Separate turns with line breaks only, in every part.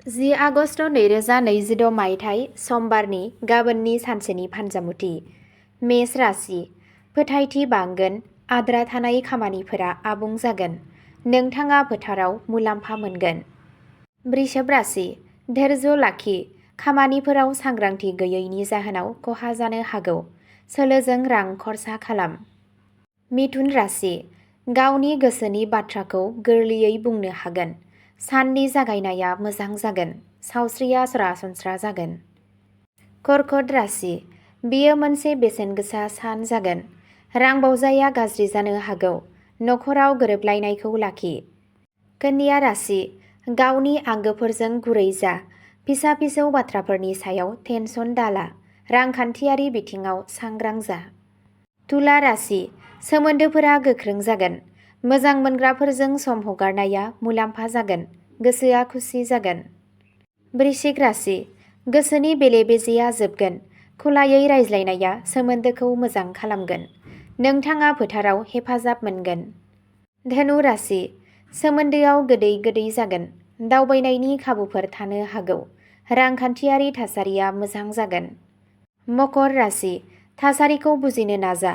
10 August 2026 मायथाइ समबारनि गाबोननि सानसेनि फानजामुथि। मेष राशि। फोथायथि बांगोन, आद्रा थानाय खामानिफोरा आबुं जागोन। नोंथाङा फोथाराव मुलाम्फा मोनगोन। वृषभ राशि। धैर्य लाखि, खामानिफोराव सांग्रांथि गैयैनि जाहोनाव खहा जानो हागौ। सोलोजों रां खरसा खालाम। मिथुन राशि। गावनि गोसोनि बाथ्राखौ गोरलैयै बुंनो हागोन। साननि जागायनाया मोजां जागोन। सावस्रिया सरासनस्रा जागोन। कर्कट राशि। बेयो मोनसे बेसेन गोसा सान जागोन। रां बावजाया गाज्रि जानो हागौ। नखराव गोरोबलायनायखौ लाखि। कन्या राशि। गावनि आंगोफोरजों गुरै जा। फिसा फिसौ बाथ्राफोरनि सायाव टेनसन दाला। रांखान्थियारि बिथिङाव सांग्रां जा। तुला राशि। सोमोन्दोफोरा गोख्रों जागोन। मोजां मोनग्राफोरजों सम हगारनाया मुलाम्फा जागोन। गोसोआ खुसि जागोन। वृश्चिक राशि। गोसोनि बेले बेजेया जोबगोन। खुलायै रायज्लायनाया सोमोन्दोखौ मोजां खालामगोन। नोंथाङा फोथाराव हेफाजाब मोनगोन। धनु राशि। सोमोन्दोआव गोदै गोदै जागोन। दावबायनायनि खाबुफोर थानो हागौ। रांखान्थियारि थासारिया मोजां जागोन। मकर राशि। थासारिखौ बुजिनो नाजा।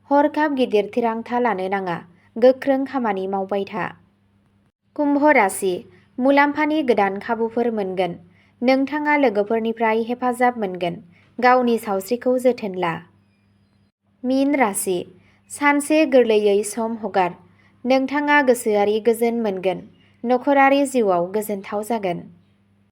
हरखाब गिदिर थिरांथा लानो नाङा। गोख्रों खामानि मावबाय था। कुम्भ राशि। मुलाम्फानि गोदान खाबुफोर मोनगोन। नोंथाङा लोगोफोरनिफ्राय हेफाजाब मोनगोन। गावनि सावस्रिखौ जोथोन ला। मीन राशि। सानसे गोरलैयै सम हगार। नोंथाङा गोसोआरि गोजोन मोनगोन। नखरारि जिउआव गोजोनथाव जागोन।